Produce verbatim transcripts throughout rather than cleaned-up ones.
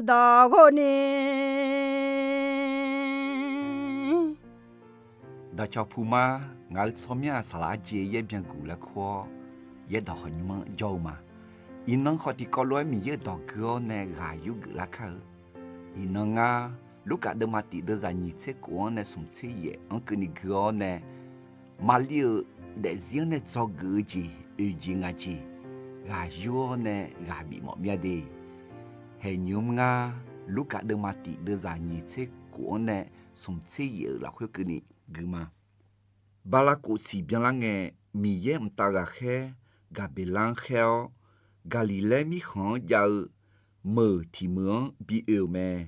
dawq ghov ni. Dawqcawq puq ma, ngaq-euq tsawrmyanr-aq, saqlaq arjeq yaer byanguq laer kur-awr, yaerdawq khawqnymr-anr jawr-eu ma. Iqnan khawf tiqkawv lof-aer Miqyaer-euq dawq gui-awr nae ghaq yurgeuf lar kar-eu. Iqnan ngar, Lurkaf deuvma tif deuvzaq nyiq tser khof-anr nae smq tser yaef-anr keuvni gui-awr nae, Maqli-euq daefzir-anr nae dzawgeuf-eu jeq, oeq jeq ngaq jeq ghaq yur-awr nae ghaq bif mawf mir-a de. Haeq nymq-mr ngar, Lurkaf deuvma tif deuvzaq nyiq tser khof-anr nae smq tser yaef-euq lafkhoer keuvni gui ma. Bala kof siq byanlar ngae, Miqyaer mqtav ghaqkhaer Gaqbeqlar-anr khaer-awr, Gaqliqlaer mirkhanq-anr jav-eu meuq tiq meuq-anr bi oe-euq mae.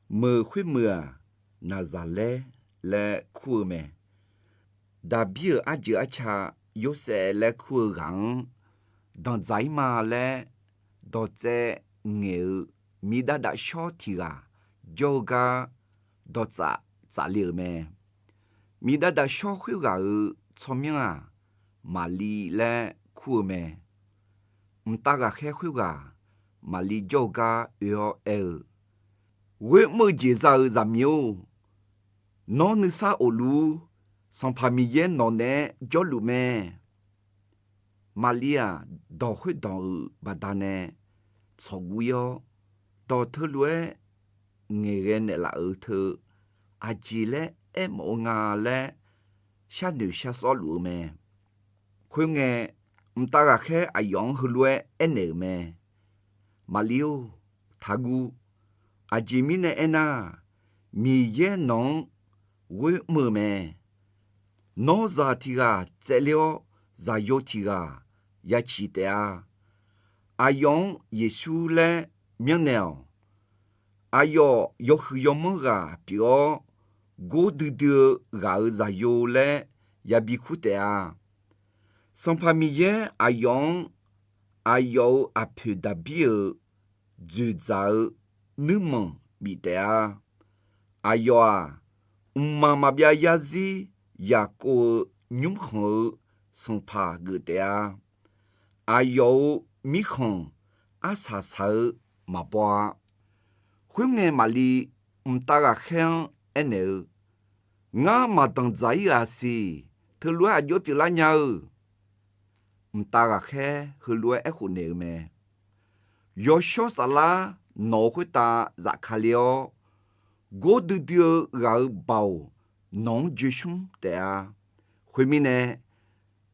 Meuq khoermeuq-aq, Naqzaqlaer laer kur-eu mae. Daqbir-euq arjeuq arca Yorsaev laer kur-eu ghaq-anr, danqdzaq-ir ma laer dawqtsaev ngaeq-eu miqdav daf shawr tiq ghaq jawr-eu gar dawqtsaf tsafle-euq mae. Miqdav daf shawr khoerghaq-euq tsawrmyanr-aq, Maqli laer kur-eu mae. Mqtav ghaqkhaer khoerghaq Maqli jawr-eu gar oe-awr aer-eu, Ghoer mr-eu jeq za-eu zaqmiq-or, nawr nuisar of luf-ur. Sanqpaq Miqyaer nawq naeq-aer jawrluf mae. Maqli-aq, dawq khoerdawq-euq baqdanae tsawqguv-ir-awr, dawq teulof-aer ngaeqghae naeqlaf-euq teu aqjeq laer aermawf-eu nga laer sharnoeq sharsawr luf-eu mae. Khoerngae, mqtav ghaqkhaer aqyawf-anr heulof-aer aernaeq-euq mae. Maqli-or, taqguv. Aqjeq mirnae aernar, Miqyaer nawq-anr ghoer mr-eu mae. Nawr zaq tiq ghaq tsaevle-awr, zaqyo tiq ghaq ya ciq taef-a. Aqyawf-anr Yeqsur laer myanrnaeq-awq. Aqyawf yawhuiq yawmanr ghaq pyeuf-awr, gordui dui-eu ghaq-euq zaqyo laer yabi kur taef-a. Sanqpaq Miqyaer aqyawf-anr aqyawf-euq aqpoeq Daqbir-euq dzoeqdzaq-eu nuirmanq bif taef-a. Aqyawf-aq, mqmaq maqbyav yarzir Yaqkov-euq nymrkhanq-eu sanqpaq geuf taef-a. Aqyawf-euq mirkhanq arsaq saq-eu maqbaw-a. Khoerngae, Maqli mqtav ghaqkhaer-anr aernaeq-eu, Ngar maqdanqdzaq-ir ghaq siq. Teulof-aer aqjox pyeuflar nya-eu? Mqtav ghaqkhaer heulof-aer aerkhof naeq-eu mae. Yawshawr saflar nawq-euq khoertav zafkale-awr, gordui dui-eu ghaq-euq baoq nawq-anr joesmr taef-a. Khoermirnae,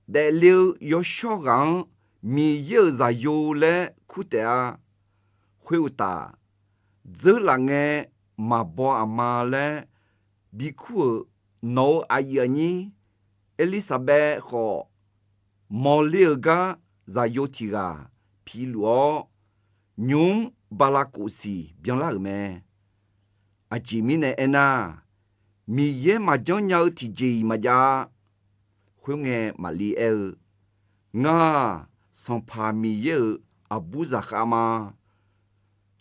daefle-eu yawshawr ghaq-anr Miqyaer-euq zaqyo laer kur taef-a. Khoeruqtaf, dzeurlaf ngae maqbaw aqma laer bikur-euq nawq-euq aqyuif aqnyir Erlirsaqbaev khawf, mawrler-eu gar zaqyo tiq ghaq piluf-awr, nymq-mr bala kof siq byanlar-euq mae. Aqjeq mirnae aernar, Miqyaer maqjanr nya-eu tiqjeq-iq maqjav-a. Khoerngae, Maqli aer-eu, Ngar-aq, Sanqpaq Miqyaer-euq aqbur zaqkhav ma.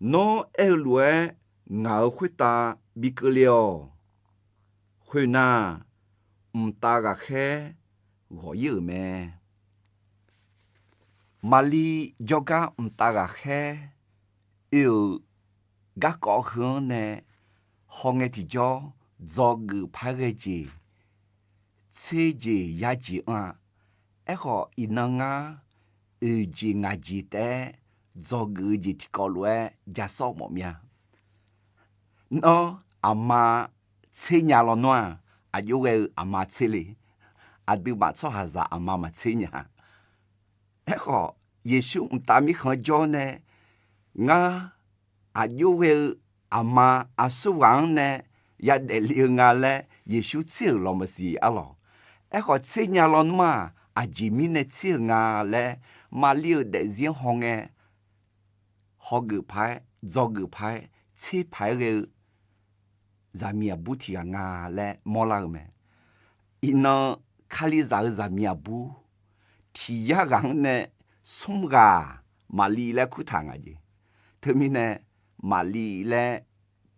Nawr aer-eu lof-aer ngaq-euq khoertav bi keuvle-awq. Khoernar, mqtav ghaqkhaer ghawq-ir-euq mae. Maqli jawrgar mqtav ghaqkhaer oe-euq garkawv heu-anr nae hawngae tiqjawr, dzawgeuf paq-aer ghae jeq, tser jeq ya jeq anr-a. Aerkhawf, iqnan ngar oeq jeq ngaq jeq taef-aer dzawgeuf-eu jeq tiqkawv lof-aer ja sawr mawf mir-a. Nawr aqma tser nya lawnmr-aq, aqjox ghae-eu aqma tser le. Aqduimaf tsawrhaqzaq aqma maqtser nya. Aerkhawf, Yeqsur mqtav mirkhanq-anr jawr nae, ngar aqjox ghae-eu aqma aqsurghaq-anr nae yadaef le-eu nga laer Yeqsur tser-euq lawq maqsiq arlawq. Aerkhawf, tser nya lawnmr-aq, aqjeq mirnae tser-euq nga laer Maqli-euq daefzir-anr hawngae, hawgeuf paq-aer, dzawgeuf paq-aer, tser paq-aer ghae-eu zaqmiq aqbur tiq ghaq nga laer mawrlar-eu mae. Iqnan, Kalizaq-euq zaqmiq aqbur tiq yar ghaq-anr nae smr ghaq-aq, Maqli laer kurtaq ngaq jeq. Teumirnae, Maqli laer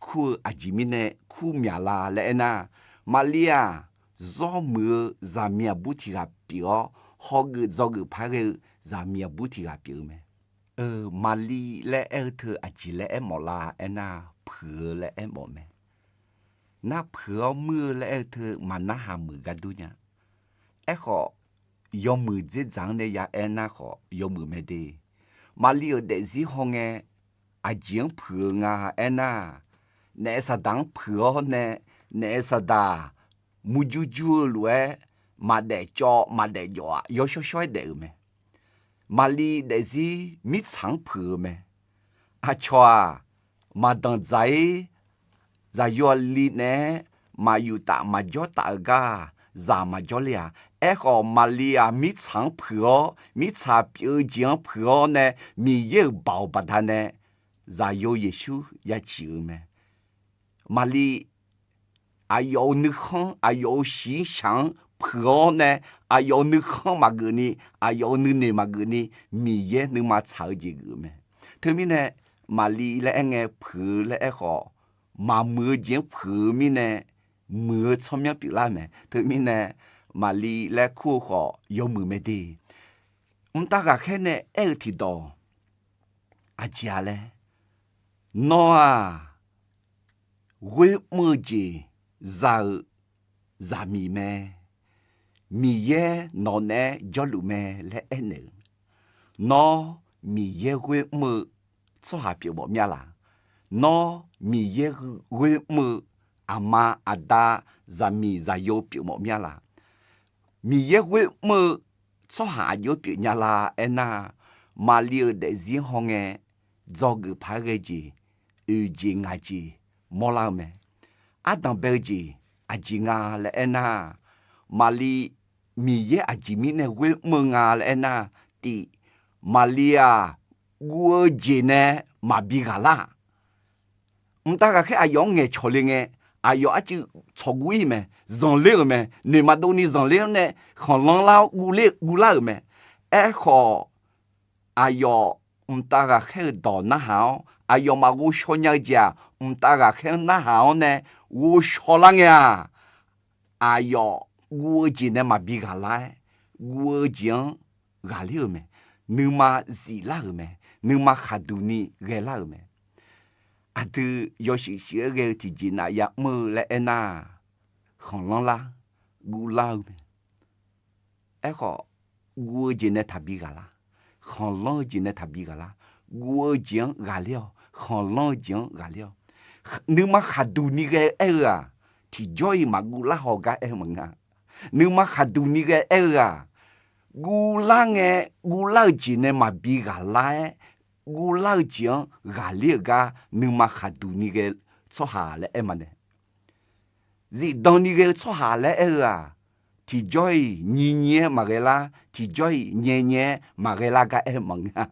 kur-eu aqjeq mirnae kur myaq la laer aernar, Maqli-aq, zawr muiq-eu zaqmiq aqbur tiq ghaq pyeuf-awr, hawgeuf dzawgeuf paq-aer ghae-eu zaqmiq aqbur tiq ghaq pyeuf-eu mae. Maqli laer aer-eu teu aqjeq laer aermawf lar aernar, puiq-eu laer aermawf mae. Nar puiq-awr muir-eu laer aer-eu teu maqnarhaq muiq gar dur nya. Aerkhawf, yawmuiq dzerdzaq-anr nae ya aernar khawf yawmuiq mae de. Maqli-euq daefzir hawngae aqjeq-anr puiq-eu nga aernar, naef saqdaq-anr puiq-awr nae, naef saqdaq murjur jur-eu lof-aer maqdaef cawv maqdaef jawf-aq yawshawr shawr-aer daef-euq mae. Maqli daefzir mirtsaq-anr puiq-eu mae. Aqcawq-aq, maqdanq dzaq-ir, zaqyo aqli naeq-aer maqyuf taf maqjawr taf-euq gar-aq, zaq maqjawr ler-a. Aerkhawf, Maqli-aq mirtsaq-anr puiq-awr, mirtsaq pyeuf-eu jeq-anr puiq-awr nae, Miqyaer-euq baoq baqdanae zaqyo Yeqsur ya ciq-eu mae. Maqli aqyawf-euq nuikhanr, aqyawf-euq shiqshaq-anr puiq-awr nae, aqyawf-euq nuikhanr maqgeuf ni, aqyawf-euq nuinoeq maqgeuf ni, Miqyaer nuima tsaq-eu jeq geuf-eu mae. Teumirnae, Maqli laer aer ngae puiq-eu laer aerkhawf, maqmuiq-eu jeq-anr puiq-eu mirnae, muiq-eu tsawrmyanr pyeuflar-eu mae. Teumirnae, Maqli laer kur-eu khawf yawmuiq mae de. Mqtav ghaqkhaer nae aer-eu tiqdawq aqjeq-a laer, nawr-aq, ghoer mr-eu jeq za-eu zaqmiq mae. Miqyaer nawq naeq-aer jawrluf mae laer aernaeq-eu, nawr Miqyaer ghoer mr-eu tsawrhaq pyeufmawf mir-a laq? Nawr Miqyaer ghoer mr-eu aqma aqda zaqmiq zaqyo pyeufmawf mir-a laq? Miqyaer ghoer mr-eu tsawrhaq aqjox pyeufnya la aernar, Maqli-euq daefzir hawngae, dzawgeuf paq-aer ghae jeq, oeq jeq ngaq jeq mawrlar-eu mae. Ardanq bae-eu jeq aqjeq nga laer aernar, Maqli Miqyaer aqjeq mirnae ghoer mr-eu nga laer aernar, tiq, Maqli-aq, guv-eu jeq nae maqbi ghaq lar-aq. Mqtav ghaqkhaer aqyawf-anr ngaeqcawq le ngae, aqyawf arcuiv tsawqguv-ir mae, zanqler-euq mae, noeq maqdov ni zanqler-anr nae khanqlanr lar-awr guvler guvlar-euq mae. Aerkhawf, aqyawf mqtav ghaqkhaer-eu dawq narhaq-awr aqyawf maqghovshaw nya-eu jeq-aq, mqtav ghaqkhaer-anr narhaq-awr nae ghovshaw lar ngae-aq, aqyawf guv-eu jeq nae maqbi ghaq lar-aer, guv-eu jeq-anr ghaqler-euq mae. Nuima ziflar-euq mae. Nuima khaqduq ni ghaelar-euq mae. Aqdui yawshuif shuif-aer ghae-eu tiqjeq nav ya'mr-eu laer aernar, khanqlanr lar, guvlar-eu mae. Aerkhawf, guv-eu jeq nae taqbi ghaq lar, khanqlanr-eu jeq nae taqbi ghaq lar. Guv-eu jeq-anr ghaqler-awq, khanqlanr-eu jeq-anr ghaqler-awq. Nuima khaqduq ni ghae aer-eu-aq, tiqjawr-iq maqguvlar haw gar aer-eu maqnga. Nuima khaqduq ni ghae aer-eu-aq, guvlar ngae, guvlar-eu jeq nae maqbi ghaq lar-aer, guvlar-eu jeq-anr ghaqler-euq gar nuima khaqduq ni ghae tsawrhaq laer aer maqnaeq. Zifdan ni ghae-eu tsawrhaq laer aer-eu-aq, tiqjawr-iq nyiq nyiq-aer maqghae lar, tiqjawr-iq nyae nyae-aer maqghae lar gar aer maqnga.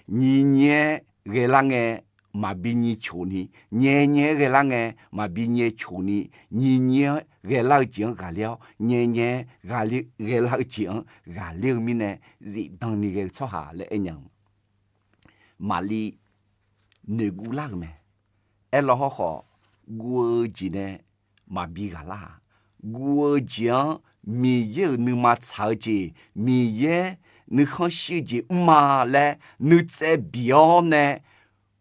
Nyiq nyiq-aer ghae lar ngae, maqbi nyiq coq ni, nyae nyae-aer ghae lar ngae, maqbi nyae coq ni, nyiq nyiq-aer ghae lar-eu jeq-anr ghaqler-awr, nyae nyae-aer ghae lar-eu jeq-anr ghaqler-eu mirnae, zifdan ni ghae-eu tsawrhaq laer aer nya-eu. Maqli noeqguv lar-euq mae. Aerlaw hawrkhawf, guv-eu jeq nae maqbi ghaq lar-aq, guv-eu jeq-anr Miqyaer-euq nuima tsaq-eu jeq, Miqyaer nuikhanr shir-eu jeq mr-a laer nuitsaev bif-awr nae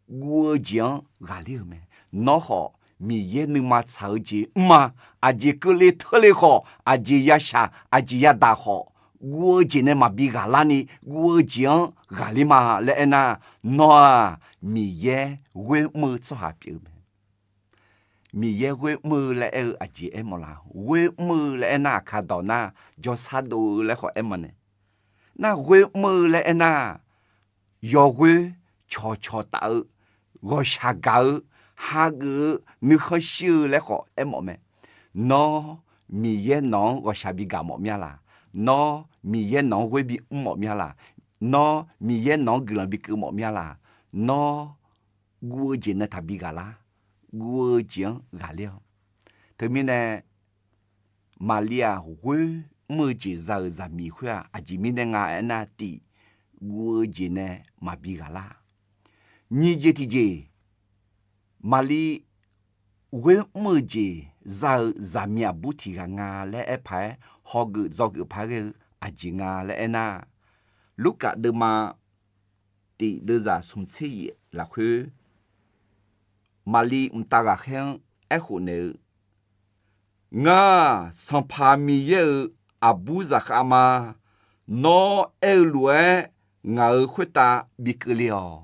guv-eu jeq-anr ghaqler-euq mae. Nawr khawf, Miqyaer nuima tsaq-eu jeq mr-a. Aqjeq keuvle teurle khawf, aqjeq yashaq, aqjeq yadaq khawf, guv-eu jeq nae maqbi ghaq larni guv-eu jeq-anr ghaqler ma laer aernar, nawr-aq, Miqyaer ghoer mr-eu tsawrhaq pyeuf-eu mae. Miqyaer ghoer mr-eu laer aer-eu aqjeq aermawf laq? Ghoer mr-eu laer aernar, aqkar dawq nar, jawrsar dov-eu laer khawf aermawf nae. Nar ghoer mr-eu laer aernar, yawghoer cawqcawq taf-eu, ghawqshaq gaq-eu, hageuf-eu, nuikhanr shir-eu laer khawf aermawf mae. Nawr, Miqyaer nawq-anr ghawqshaq bigaq mawf mir-a laq? Nawr, Miqyaer nawq-anr ghoer bimr mawf mir-a laq? Nawr, Miqyaer nawq-anr guiqlanq bikeuv mawf mir-a laq? Nawr, guv-eu jeq nae taqbi ghaq lar. Guv-eu jeq-anr ghaqler-awq. Teumirnae, Maqli-aq, ghoer mr-eu jeq za-euq zaqmiq khoer-aq, aqjeq mirnae nga aernar, tiq, guv-eu jeq nae maqbi ghaq lar. Nyiq jeq tiqjeq, Maqli ghoer mr-eu jeq za-euq zaqmiq aqbur tiq ghaq nga laer aer paq-aer, hawgeuf dzawgeuf paq-aer ghae-eu aqjeq nga laer aernar, Lurkaf deuvma tif deuvzaq smq tser yaef lafkhoer, Maqli mqtav ghaqkhaer-anr aerkhof naeq-eu, Ngar-aq, Sanqpaq Miqyaer-euq aqbur zaqkhav ma. Nawr aer-eu lof-aer ngaq-euq khoertav bi keuvle-awq.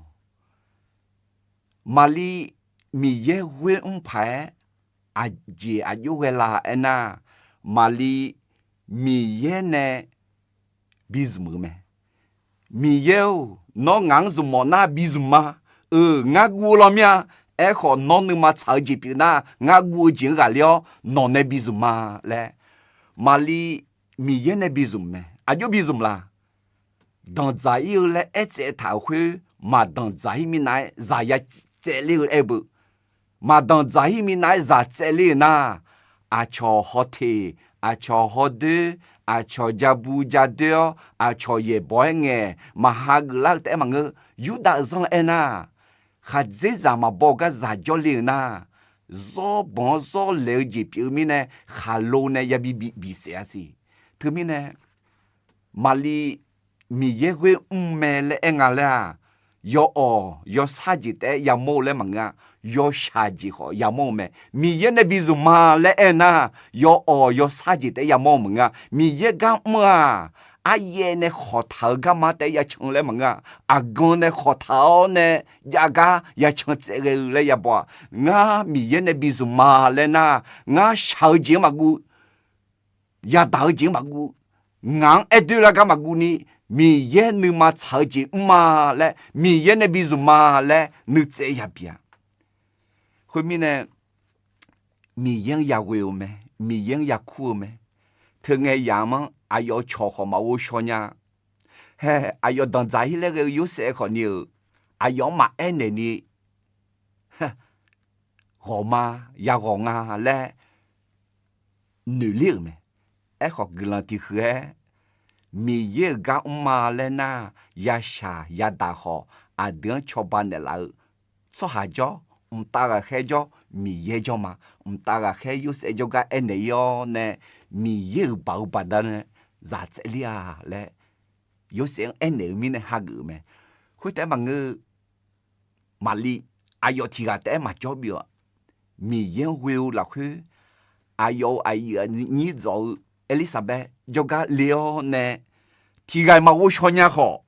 Maqli Miqyaer ghoer mr paq-aer aqjeq aqjox ghae la aernar, Maqli Miqyaer nae bi zmq-eu mae. Miqyaer-or, nawr ngaq-anr zmq mawf nar bi zmq ma. Euq, ngar guv-eu law mir-a. Aerkhawf, nawr nuima tsaq-eu jeq pyeuf nar, ngar guv-eu jeq-anr ghaqler-awr nawq nae bi zmq ma laer, Maqli Miqyaer nae bi zmq mae. Aqjox bi zmq la? Danqdzaq ir-eu laer aertsaev taq-euq khoer, maqdanqdzaq ir minav-aer zaq ya tsaevler-eu aer-eu beu. Maqdanqdzaq ir minav-aer zaq tsaevler-euq nar, aqcawq hawteq, aqcawq hawdoer, aqcawq jabu jadoer-awr, aqcawq yaeqbawq-aer ngaeq, maqha geuflar-eu taef-aer maqngeur. Yurdav zanr aernar, khaqdzerzaq maqbaw-eu gar zaq jawrle-euq nar, zawr banq-awr zawr laeq-eu jeq pyeuf-eu mirnae, khaqlo nae yabi bi bisaef-a siq. Teumirnae, Maqli Miqyaer ghoer mr mae laer aer nga laer-aq, yawawq yawsar jeq taef-aer yamawr-eu laer maqngeur-a. Yawshaq jeq khawf yamawr-eu mae. Miqyaer nae bi zmq ma laer aer nar, yawawq yawsar jeq taef-aer yamawr-eu maqngeur-a. Miqyaer gar mr-aq, aryaev nae khawqtaq-eu garma taef-aer yacan laer maqngeur-a. Aqgan nae khawqtaq-awr nae jav gar yacan tsaev ghae-eu laer yabaw-aq, ngar Miqyaer nae bi zmq ma laer nar, ngar shaq-eu jeq-anr maqguv, yadaq-eu jeq-anr maqguv, ngaq-anr aer doer lar gar maqguv ni, Miqyaer nuima tsaq-eu jeq mr ma laer, Miqyaer nae bi zmq ma laer nuitsaev yabi-aq. Khoermirnae, Miqyaer-anr yaghoe-eu mae, Miqyaer-anr yakur-eu mae. Teungae yamq-anr aqyawf cawq khawf maqghov shaw nya. Hae, aqyawf danqdzaq ir laer ghae-eu Yorsaev khawf ni-euq, aqyawf-anr maqaer naeq ni, ghawq ma, yaghawq nga laer noeqler-euq mae. Aerkhawf, guiqlanq tiq huiq-aer, Miqyaer-euq gar mr ma laer nar, yashaq yadaq khawf aqdui-anr cawba naeqlaf-eu tsawrhaq jawr, mqtav ghaqkhaer jawr, Miqyaer jawr ma. Mqtav ghaqkhaer Yorsaev jawrgar aernaeq ir-awr nae, Miqyaer-euq baoq-eu baqdanae zaq tsaevler-a laer Yorsaev-anr aernaeq-eu mirnae hageuf-eu mae. Khoertaef-aer maqngeur-eu, Maqli aqyawf tiq ghaq taef-aer maqjawr bif-awq. Miqyaer-anr ghoe-eu lafkhoer, aqyawf-euq aqyuif aqnyir dzawq-eu Erlirsaqbaev jawrgar le-awr nae, tiq ghaq maqghov shaw nya khawf,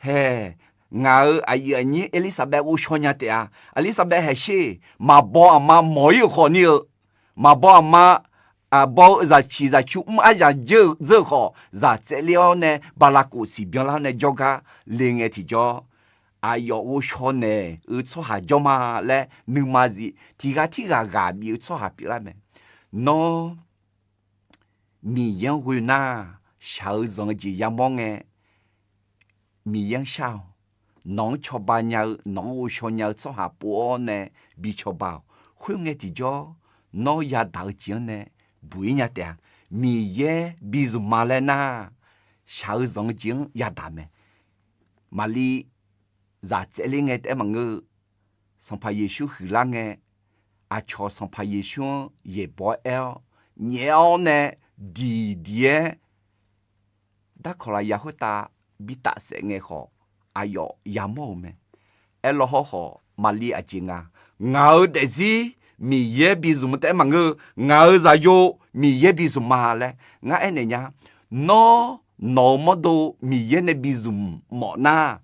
hae, ngaq-euq aqyuif aqnyir Erlirsaqbaev ghovshaw nya taef-a. Erlirsaqbaev haeqsher, maqbaw aqma mawq ir-euq khawf ni-eu, maqbaw aqma, aqbaw-eu zaqciq zaqcu mr aryaq dzeur-euq khawf, zaq tsaevler-awr nae bala kof siqbyan lar nae jawrgar le ngae tiqjawr, aqyawf ghovshaw naeq-eu tsawrhaq jawr ma laer nuima zif tiq ghaq tirghaq ghaq bif-eu tsawrhaq pyeuflar mae. Nawr Miqyaer-anr ghoe nar, shaq-eu zanq-eu jeq yamawr ngae, Miqyaer-anr shar-awq. Nawq-anr cawba nya-eu, nawq-anr ghovshaw nya-eu tsawrhaq pov-awr nae bi cawba-awq. Khoerngae tiqjawr, nawr yadaq-eu jeq-anr nae buq-ir nya taef-a. Miqyaer bi zmq ma laer nar, shaq-eu zanq-eu jeq-anr yadaq mae. Maqli zaq tsaevler ngae taef-aer maqngeur-eu, Sanqpaq Yeqsur huiqlar ngae, aqcawq Sanqpaq Yeqsur-anr yaeqbawq-aer aer-awr, nyaef-awr nae diq diq-aer darkawq lafyaq khoertav bi tafsaef ngae khawf, aqyawf yamawr-euq mae. Aerlaw hawrkhawf, Maqli aqjeq nga, ngaq-euq daefzir Miqyaer bi zmq-eu taef-aer maqngeur-eu, ngaq-euq zaqyo Miqyaer bi zmq ma laer ngar aernaeq nya. Nawr, nawq-euq mawrdo Miqyaer nae bi zmq mawf nar,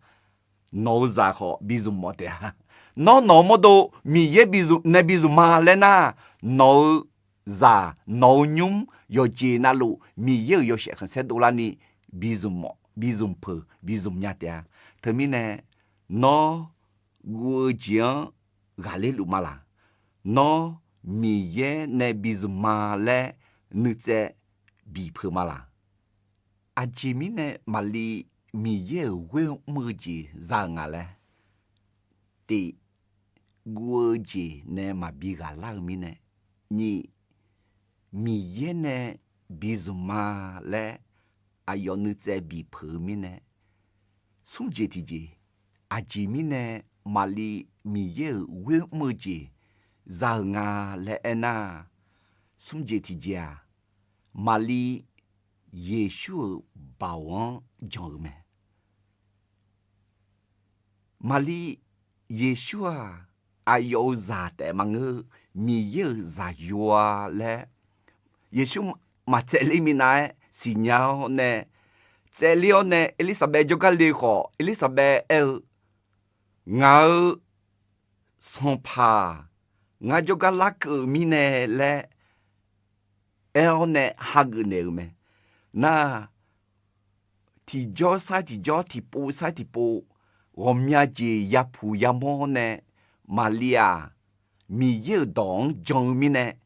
nawq-euq zaq khawf bi zmq mawf taef-a. Nawr, nawq-euq mawrdo Miqyaer nae bi zmq ma laer nar, nawq-euq zaq, nawq-euq nymr yawqjeq navluf Miqyaer-euq yawshaef khanqsaer dovlarni bi zmq mawf, bi zmq peuq, bi zmq nya taef-a. Teumirnae, nawr guv-eu jeq-anr ghaqler luf ma laq? Nawr, Miqyaer nae bi zmq ma laer nuitsaev bipeuq ma laq? Aqjeq mirnae Maqli Miqyaer-euq ghoer mr-eu jeq za-euq nga laer, tif, guv-eu jeq nae maqbi ghaqlar-eu mirnae, nyiq, Miqyaer nae bi zmq ma laer aqyawf nuitsaev bipeuq-eu mirnae, smr jeq tiqjeq, aqjeq mirnae Maqli Miqyaer-euq ghoer mr-eu jeq za-euq nga laer aernar, smr jeq tiqjeq-aq, Maqli Yeqsur-euq baoq-anr jan-euq mae. Maqlir, Yeqsur-aq, aqyawf-euq zaq taef maqngeur-eu, Miqyaer-euq zaqyo-a laer, Yeqsur maqtsaevler minav-aer siqnya-awr nae, tsaevler-awr nae Erlirsaqbaev jawrgar le khawf, Erlirsaqbaev aer-eu, Ngaq-euq sanqpaq, ngar jawrgar larkeuv-eu mirnae laer aer-awr nae hageuf naeq-euq mae. Nar, tiqjawr sar tiqjawr, tiqpov sar tiqpov, ghawqmya jeq yapuq yamawr nae, Maqlir-aq, Miqyaer-euq dawq-anr jan-eu mirnae,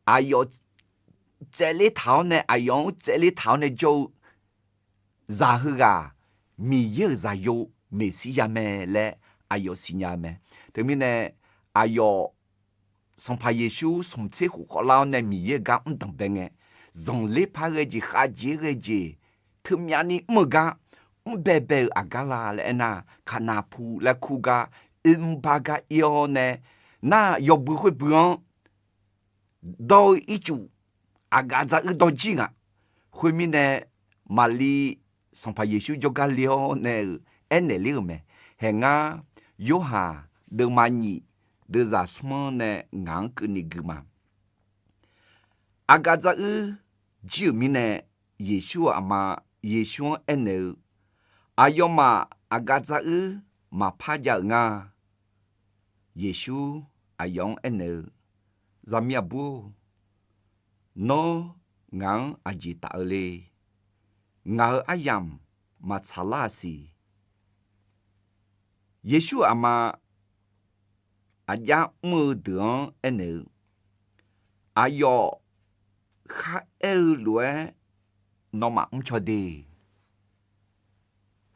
aqyawf tsaevler taq-awr nae, aqyawf-anr tsaevler taq-awr nae jawr-eu zaq heughaq, Miqyaer-euq zaqyo Meqsirya mae laer aqyawf siqnya-eu mae. Teumirnae, aqyawf Sanqpaq Yeqsur smq tser khof khawf lar-awr nae Miqyaer-euq gar mr danqbae ngae, zanqler par ghae jeq, khavjeq ghae jeq, teumyav ni mr-eu gar mr baebae-euq aqgar la laer aernar, kaqnaq pu laer kur gar, oermr bar gar ir-awr nae, nar yawbui khoerbui-anr dawr-eu ircuf, aqgaf dzaruir dawr jir ngaq. Khoermirnae, Maqlir Sanqpaq Yeqsur jawrgar le-awr nae-euq aernaeq ler-euq mae. Haeq ngar, Yorhaq deuvma nyif, deuvzaq smr-anr nae ngaq-anr keuvni gui ma. Aqgaf dzaruir jir-euq mirnae, Yeqsur-euq aqma Yeqsur-anr aernaeq-eu, Aqyawfmaf aqgaf dzaruir maqpar jav-euq nga. Yeqsur aqyawf-anr aernaeq-eu, Zaqmiq aqbur-or, nawr ngaq-anr aqjeq taf-eu le. Ngaq-euq aryamq maqtsaq lar-a siq. Yeqsur-euq aqma aqjar mr-eu deuq-anr aernaeq-eu, Aqyawf kharaer-eu lof-aer nawmaf mrcaw de.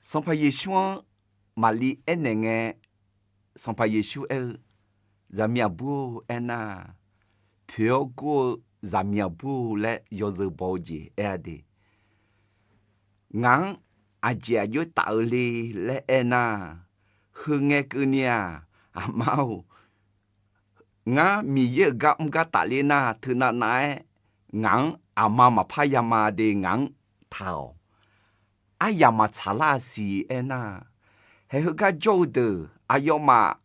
Sanqpaq Yeqsur-anr Maqlir aernaeq ngae, Sanqpaq Yeqsur aer-eu, Zaqmiq aqbur-or, aernar, poeq-awr gor-eu zaqmiq aqbur-or laer yawzeu baw-eu jeq aer-a de. Ngaq-anr aqjeq aqjox taf-eu le laer aernar, heu ngae keuvni-aq, aqma-or, ngar Miqyaer-euq gar mr gar tafler nar, teunav nav-aer ngaq-anr aqma maqpar yama de, ngaq-anr taq-awq. Aryamq maqtsaq lar-a siq aernar, haeq heugar jawr-eu deuq aqyawfmaf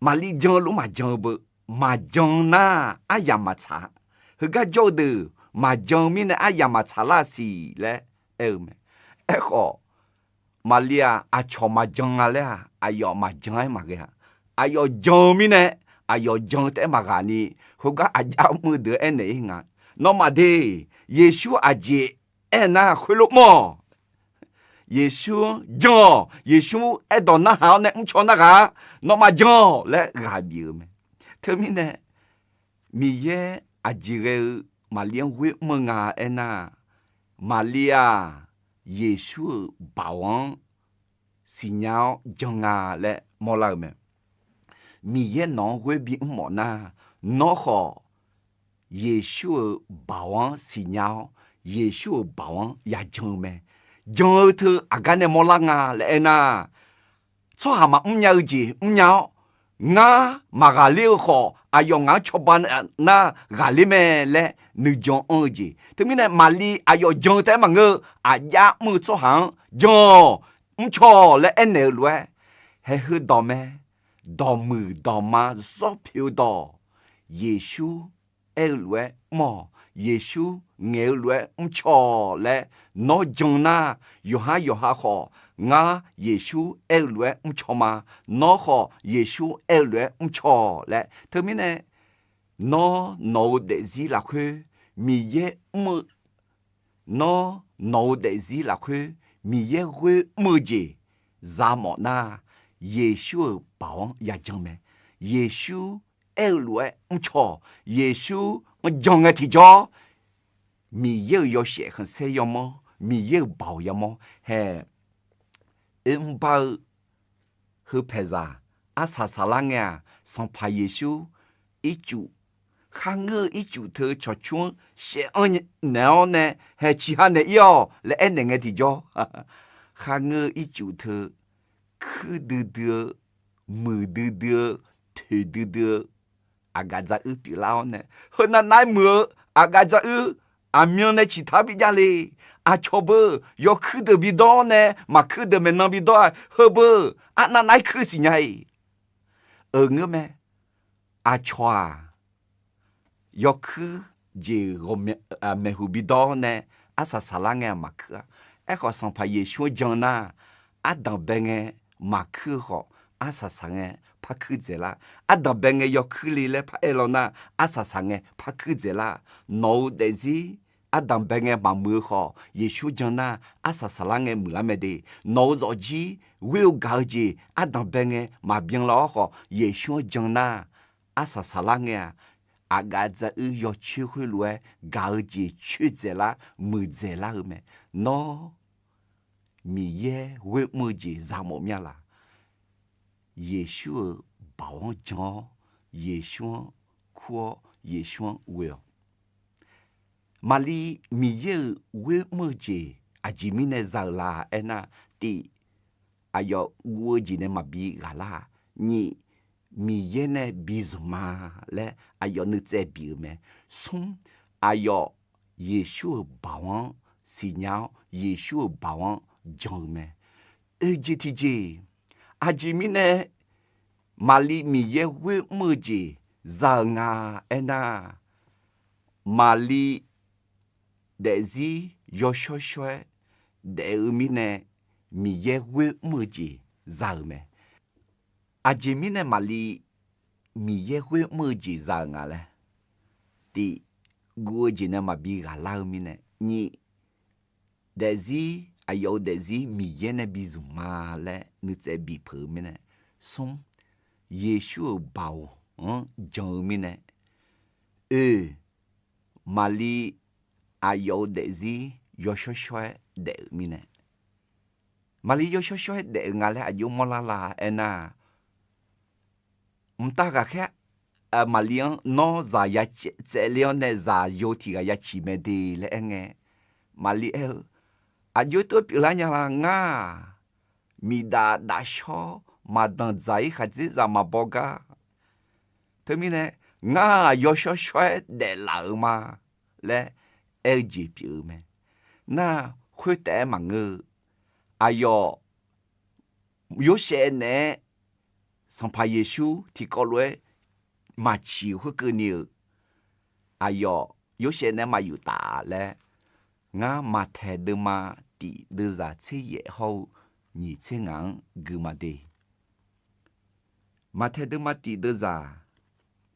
Maqlir jan-eu lof maqjan-eu beu, maqjan nar aryamq maqtsaq. Heugar jawr-eu deuq maqjan-eu mirnae aryamq maqtsaq lar-a siq laer aer-eu mae. Aerkhawf, Maqlir-aq, aqcawq maqjan-a laer-aq, aqyawf maqjan-aer maqghae-a. Aqyawf jan-eu mirnae, aqyawf jan-eu taef-aer maqghaq ni, khoergar aqjav mr-eu deuq-anr aernaeq-ir nga. Nawmaf de, Yeqsur aqjeq aernar khoerlof mr-awq. Yeqsur-anr jan-awq. Yeqsur aerdawq narhaq-awr nae mrcaw narghaq-a. Nawmaf jan-awq laer ghaq bif-eu mae. Teumirnae, Miqyaer aqjeq ghae-eu Maqlir-anr ghoer mr-eu nga aernar, Maqlir-aq, Yeqsur-euq baoq-anr siqnya-awr jan nga laer mawrlar-eu mae. Miqyaer nawq-anr ghoer bimr mawf nar, nawr khawf Yeqsur-euq baoq-anr siqnya-awr, Yeqsur-euq baoq-anr yajan-eu mae. Jan-eu teu aqgar nae mawrlar nga laer aernar, tsawrhaq maqmr nya-eu jeq mrnya-awr, ngar maqghaqler-eu khawf, aqyawf ngaq-anr cawba nar ghaqler mae laer nuijan anr-eu jeq. Teumirnae Maqlir aqyawf jan-eu taef-aer maqngeur-eu, aqjav mr-eu tsawrhaq-anr jan-awq, mrcaw-awq laer aernaeq-eu lof-aer, haeq heu dawq mae. Dawqmuiq dawqma zawr pyeuf-eu dawq, Yeqsur aer-eu lof-aer mr-awq. Yeqsur ngaeq-eu lof-aer mrcaw-awq laer nawr jan nar, yawqhar yawqha khawf, ngar Yeqsur aer-eu lof-aer mrcaw ma. Nawr khawf Yeqsur aer-eu lof-aer mrcaw-awq laer. Teumirnae, nawr nawq-eu daefzir lafkhoer Miqyaer mr-eu Nawr nawq-eu daefzir lafkhoer Miqyaer ghoer mr-eu jeq za mawf nar, Yeqsur-euq baoq-anr yajan mae. Yeqsur aer-eu lof-aer mrcaw-awq. Yeqsur-anr jan ngae tiqjawr, Miqyaer-euq yawshaef khanqsaer yamawr, Miqyaer-euq baoq yamawr hae. Oermrbar-eu heu paeqzaq arsaq saqlar ngae-aq, Sanqpaq Yeqsur ircuf, kharngeur-eu ircuf teu cawqcur-anr shaef-anr naeq-awr nae hae ciqha naeq-ir-awq laer aernaeq ngae tiqjawr, kharngeur-eu ircuf teu kuir duidui-eu, muiqdui dui-eu, poeqdui dui-eu aqgaf dzaruir pyeuflar-awr nae, heunav nav-aer muiq-eu aqgaf dzaruir aqmyan nae ciqtaq-awr bijav le. Aqcawq beu, yawkuir deuq bidawr-awr nae maqkuir deuq maeqnan bidawr-aq, heubeu, arnav nav-aer kuir siqnya-iq. Euq ngeur mae. Aqcawq-aq, yawkuir jeq ghawqmya, maeqhu bidawr-awr nae arsaq saqlar ngae-aq maqkuir-a. Aerkhawf, Sanqpaq Yeqsur-anr jan nar, ardanq bae ngae maqkuir-eu khawf, arsaq saq ngae par kuir dzaeqlar. Ardanq bae ngae yawkuir le laer par aer law nar, arsaq saq ngae par kuir dzaeqlar. Nawq-euq daefzir ardanq bae ngae maqmuiq-eu khawf, Yeqsur jan nar, arsaq saqlar ngae muiqlar mae de. Nawq-euq zawqjir ghoer-eu gaq-eu jeq ardanq bae ngae maqbyan lar-awr khawf, Yeqsur-anr jan nar, arsaq saqlar ngae-aq, aqgaf dzaruir yawcoer khoerlof-aer gaq-eu jeq coer dzaeqlar, muiqdzaeqlar-eu mae. Nawr Miqyaer ghoer mr-eu jeq za mawf mya laq? Yeqsur-euq baoq-anr jan-awr, Yeqsur-anr kur-awr, Yeqsur-anr ghoe-awq. Maqli Miqyaer-euq ghoer mr-eu jeq aqjeq mirnae za-euq la aernar, tif, aqyawf guv-eu jeq nae maqbi ghaq lar-a. Nyif, Miqyaer nae bi zmq ma laer aqyawf nuitsaev bif-euq mae. Smr, aqyawf Yeqsur-euq baoq-anr siqnya-awr, Yeqsur-euq baoq-anr jan-eu mae. Oeq jeq tiqjeq, aqjeq mirnae Maqli Miqyaer ghoer mr-eu jeq za-euq nga aernar, Maqli daefzir yawshawr shawr-aer daef-eu mirnae, Miqyaer ghoer mr-eu jeq za-euq mae. Aqjeq mirnae Maqli Miqyaer ghoer mr-eu jeq za-euq nga laer, tif, guv-eu jeq nae maqbi ghaq lar-eu mirnae, nyif, daefzir, aqyawf-euq daefzir Miqyaer nae bi zmq ma laer nuitsaev bif peuq-eu mirnae, smr, Yeqsur-euq baoq-anr jan-eu mirnae, oeq, Maqli aqyawf-euq daefzir yawshawr shawr-aer daef-euq mirnae, Maqli yawshawr shawr-aer daef-euq nga laer aqjox mawrlar la aernar, mqtav ghaqkhaer, Maqli-anr nawr zaq ya tsaevler-awr nae zaq yo tiq ghaq ya ciq mae de laer aerngae, Maqli aer-eu, aqjox tov pyeuflar nya la, ngar-aq, miqdaf daf shawr, maq danqdzaq-ir khaqdzerzaq maq baw gar. Teumirnae, ngar-aq yawshawr shawr-aer daeflaf-euq ma laer aer-eu jeq pyeuf-eu mae. Nar, khoertaef-aer maqngeur-eu, aqyawf Yorsaev naeq-aer Sanqpaq Yeqsur tiqkawv lof-aer maqciq-eu khoerkeuvni-euq, aqyawf Yorsaev naeq-aer maqyuf taf laer, ngar Maqtaeq deuvma tif deuvzaq tser yaef hawr-eu nyiq tser ngaq-anr gui ma de. Maqtaeq deuvma tif deuvzaq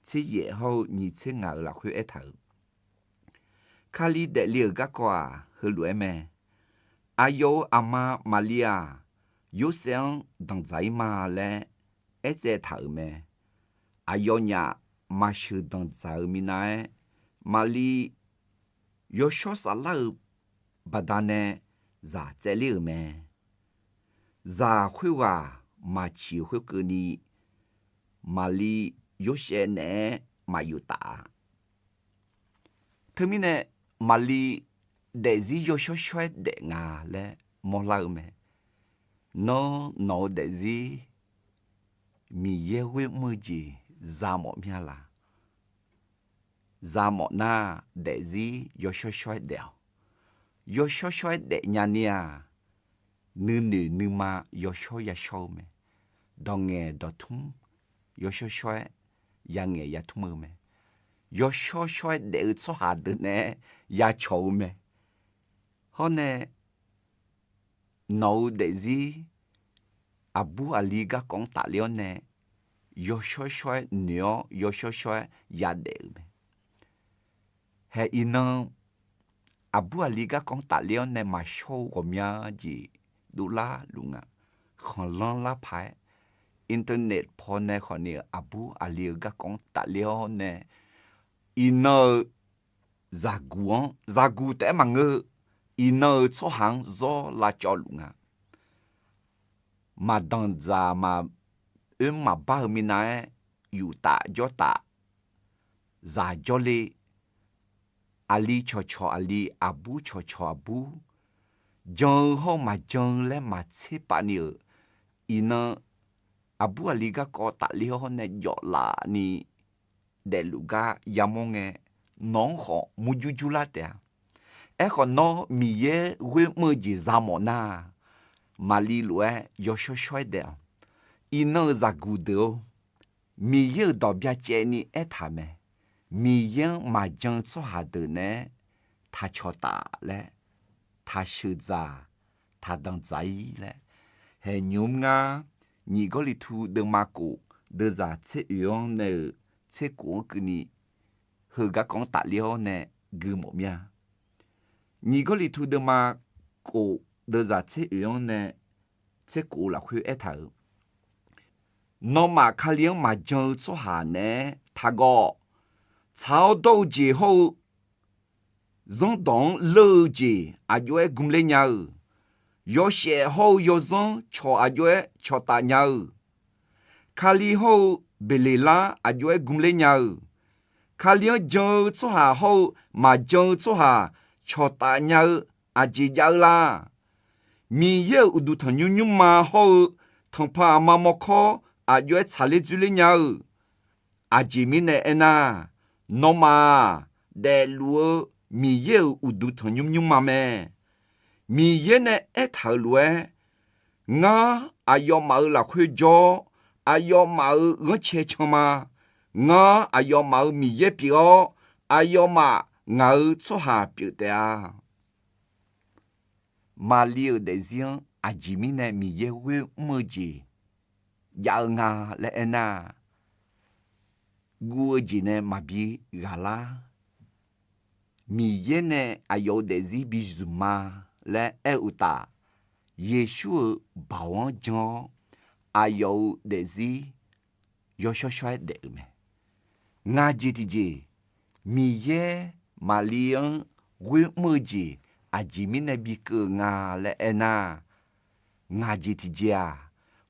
tser yaef hawr-eu nyiq tser ngaq-euq lafkhoer aertaq-euq, Kali daefle-euq garkawv-aq, heulof-aer mae. Aqyawf-euq aqma Maqli-aq, Yorsaev-anr danqdzaq-ir ma laer aertsaev taq-euq mae. Aqyawfnyaf maqsheuq danqdzaq-eu minav-aer, Maqli yawshawr saflar-euq baqdanae zaq tsaevler-euq mae. Zaq khoerghaq maqciq-eu khoerkeuvni, Maqli Yorsaev naeq-aer maqyuf taf-a. Teumirnae, Maqli daefzir yawshawr shawr-aer daef nga laer mawrlar-eu mae. Nawr nawq-eu daefzir Miqyaer ghoer mr-eu jeq za mawf mya laq? Za mawf nar, daefzir yawshawr shawr-aer daef-awq. Yawshawr shawr-aer daef nyani-aq, nuinoeq nuima yawshawr yashawr-eu mae. Dawq ngaeq dawq tmr yawshawr shawr-aer yangaeq yatmr-eu mae. Yawshawr shawr-aer daef-eu tsawrhaq deuq naeq-aer yacawq-eu mae. Hawr nae, nawq-eu daefzir aqbur aqli garkawv-anr tafler-awr nae, yawshawr shawr-aer noeq-awr yawshawr shawr-aer yadaef-euq mae. Hae iqnan aqbur aqli garkawv-anr tafler-awr nae maqshawr-eu ghawqmya jeq dovlar luf nga. Khanqlanr lar paq-aer, internet pawnae khawfni-euq aqbur aqli-euq garkawv-anr tafler-awr nae, iqnan-euq zaqguq-anr, zaqguq taef-aer maqngeur-eu, iqnan-euq tsawrhaq-anr zawr lavcawv luf nga. Maqdanqdzaq maq oermr maqbar-eu minav-aer, yuf taf jawr taf, zaq jawrle, aqli cawqcawq aqli, aqbur cawqcawq aqbur, jan-eu hawr-eu maqjan-eu laer maqtser pavni-euq, iqnan aqbur aqli garkawv tafler hawr nae jawf laf ni daefluf gar yamawr ngae, nawq-anr khawf murjur jurlar taef-a. Aerkhawf, nawr Miqyaer ghoer mr-eu jeq za mawf nar, Maqli lof-aer yawshawr shawr-aer daef-awq. Iqnan-euq zaqguq deuq-or, Miqyaer-euq dawq byacaevni aertaq mae. Miqyaer-anr maqjan-eu tsawrhaq deuq naeq-aer taq cawqtaf laer, taq sheuqdzaq, taq danqdzaq-ir laer, haeqnymr ngar, nyiq Gawrliqtu deuvma kof deuvzaq tser oeq-anr nae-euq tser kof-anr keuvni, heugar kawv-anr tafler-awr nae gui mawf mir-a. Nyiq Gawrliqtu deuvma kof deuvzaq tser oeq-anr nae tser kof-eu lafkhoer aertaq-euq, nawmaf Kali-anr maqjan-eu tsawrhaq naeq-aer taqgawv. Tsaq-awr dawr-eu jeq hawr-eu zanrdawq-anr leur-eu jeq aqjox-aer gmler nya-eu, yawshaef hawr-eu yawzanr cawq aqjox-aer cawqtaf nya-eu, Kali hawr-eu Beqleqlar aqjox-aer gmler nya-eu, Kali-anr jan-eu tsawrhaq hawr-eu maqjan-eu tsawrhaq cawqtaf nya-eu aqjeq jav-eu la? Miqyaer-euq uqduq tanqnymr nymrma hawr-eu tanqpaq aqma mawrkawr aqjox-aer tsaqler dzoerler nya-eu, aqjeq mirnae aernar, nawmaf-aq, daefluf-eu Miqyaer-euq uqduq tanqnymr nymrma mae. Miqyaer nae aertaq-euq lof-aer, ngar aqyawfmaf-euq lafkhoer jawr-awr, aqyawfmaf-euq ghanrcae can ma. Ngar aqyawfmaf-euq Miqyaer pyeuf-awr, aqyawfmaf ngaq-euq tsawrhaq pyeuf taef-a. Maqli-euq daefzir-anr aqjeq mirnae Miqyaer ghoer mr-eu jeq jav-eu nga laer aernar, guv-eu jeq nae maqbi ghaqlar. Miqyaer nae aqyawf-euq daefzir bi zmq ma laer aer-eu uqtaf, Yeqsur-euq baoq-anr jan-awr, aqyawf-euq daefzir yawshawr shawr-aer daef-euq mae. Ngaq jeq tiqjeq, Miqyaer Maqli-anr ghoer mr-eu jeq aqjeq mirnae bi keuv-eu nga laer aernar, ngaq jeq tiqjeq-aq,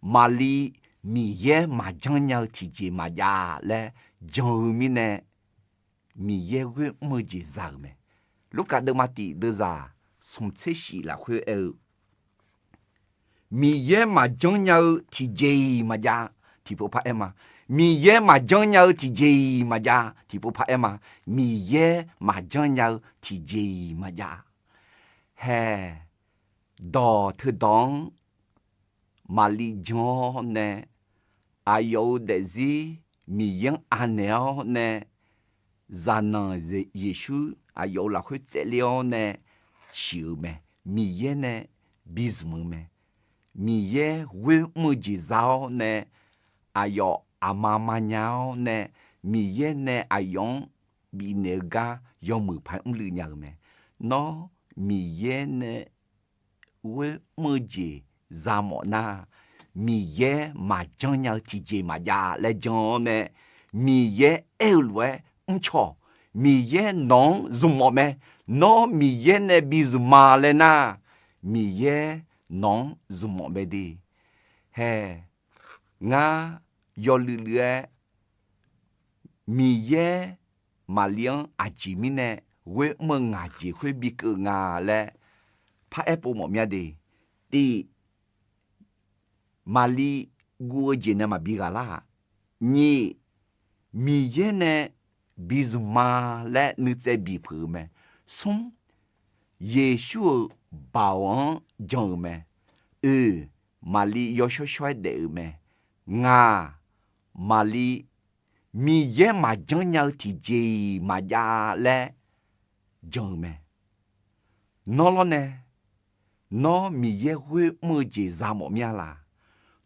Maqli Miqyaer maqjanr nya-eu tiqjeq maqjav laer jan-eu mirnae, Miqyaer ghoer mr-eu jeq za-euq mae. Lurkaf deuvma tif deuvzaq smq tser shif lafkhoer aer-eu, Miqyaer maqjanr nya-eu tiqjeq-iq maqjav tiqpov par aer ma. Miqyaer maqjanr nya-eu tiqjeq-iq maqjav tiqpov par aer ma. Miqyaer maqjanr nya-eu tiqjeq-iq maqjav. Hae, dawq teudawq-anr Maqli jan-awr nae, aqyawf-euq daefzir Miqyaer-anr anaeq-awr nae, zaqnanq Yeqsur aqyawf-euq lafkhoer tsaevler-awr nae ciq-eu mae. Miqyaer nae bi zmq-eu mae. Miqyaer ghoer mr-eu jeq za-awr nae, aqyawf aqma manya-awr nae, Miqyaer nae aqyawf-anr bifnaeq-eu gar yawmuiq paq-aer mrluiv nya-euq mae. Nawr Miqyaer nae ghoer mr-eu jeq za mawf nar, Miqyaer maqjanr nya-eu tiqjeq maqjav laer jan-awr nae, Miqyaer aer-eu lof-aer mrcaw. Miqyaer nawq-anr zmq mawf mae. Nawr Miqyaer nae bi zmq ma laer nar, Miqyaer nawq-anr zmq mawf mae de. Hae, ngar yawluiv luiv-aer Miqyaer Maqli-anr aqjeq mirnae ghoer mr-eu ngaq jeq khoer bi keuv nga laer paraer pov mawf mya de. Tiq, Maqli guv-eu jeq nae maqbi ghaq lar-aq. Nyiq, Miqyaer nae bi zmq ma laer nuitsaev bif peuq-eu mae. Smr, Yeqsur-euq baoq-anr jan-euq mae. Oeq, Maqli yawshawr shawr-aer daef-euq mae. Ngaq, Maqli Miqyaer maqjanr nya-eu tiqjeq-iq maqjav laer jan-eu mae. Nawr lawrnae, nawr Miqyaer ghoer mr-eu jeq za mawf mir-a laq?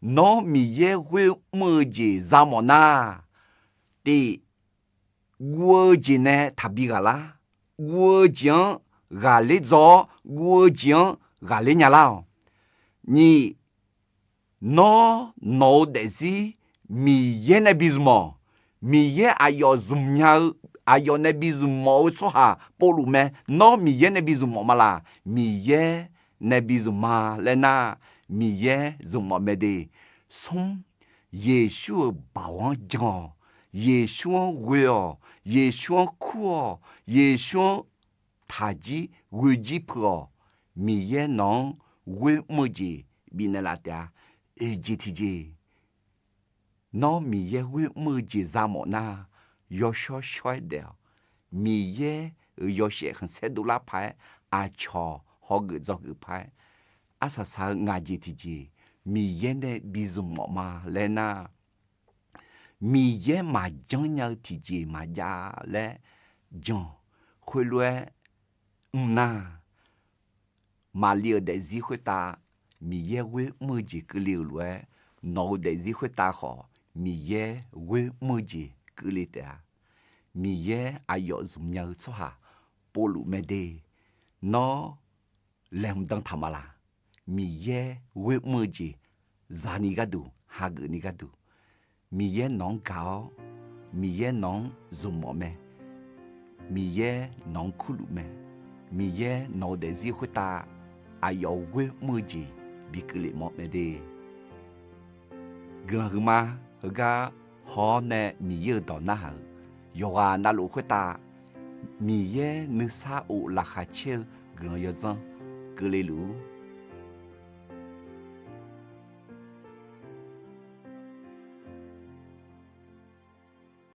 Nawr Miqyaer ghoer mr-eu jeq za mawf nar, tiq, guv-eu jeq nae taqbi ghaq lar. Guv-eu jeq-anr ghaqler dzaw-awr, guv-eu jeq-anr ghaqler nya lar-awq. Nyiq, nawr nawq-eu daefzir Miqyaer nae bi zmq-awq. Miqyaer aqyawf zmq nya-eu, aqyawf nae bi zmq mawf-eu tsawrhaq povluf mae. Nawr Miqyaer nae bi zmq mawf ma laq? Miqyaer nae bi zmq ma laer nar, Miqyaer zmq mawf mae de. Smr, Yeqsur-euq baoq-anr jan-awq. Yeqsur-anr ghoe-awq. Yeqsur-anr kur-awq. Yeqsur-anr taqjir ghoejir peuq-awq. Miqyaer nawq-anr ghoer mr-eu jeq bifnaeq laf taef-a. Oeq jeq tiqjeq, nawr Miqyaer ghoer mr-eu jeq za mawf nar, yawshawr shawr-aer daef-awq. Miqyaer-euq yawshaef khanqsaer dovlar paq-aer aqcawq hawgeuf dzawgeuf paq-aer, arsaq saq-eu ngaq jeq tiqjeq Miqyaer nae bi zmq mawf ma laer nar, Miqyaer maqjanr nya-eu tiqjeq maqjav laer jan khoerlof-aer mr nar, Maqli-euq daefzir khoertav Miqyaer ghoer mr-eu jeq keuvle-euq lof-aer, nawq-eu daefzir khoertav khawf Miqyaer ghoer mr-eu jeq keuvle taef-a. Miqyaer aqyawf zmq nya-eu tsawrhaq povluf mae de. Nawr laeqhmq dan taq ma laq? Miqyaer ghoer mr-eu jeq zaqni gharduq, hageufni gharduq, Miqyaer nawq-anr gaq-awr, Miqyaer nawq-anr zmq mawf mae, Miqyaer nawq-anr kurluf mae, Miqyaer nawq-eu daefzir khoertav aqyawf ghoer mr-eu jeq bi keuvle mawf mae de. Guiqlanq huiqma heugar haw-awr nae Miqyaer-euq dawq narhaq-euq yawqghaq navluf khoertav Miqyaer nuisar of laqkhaq caer-eu guiqlanq yawdzanr keuvle luf-ur.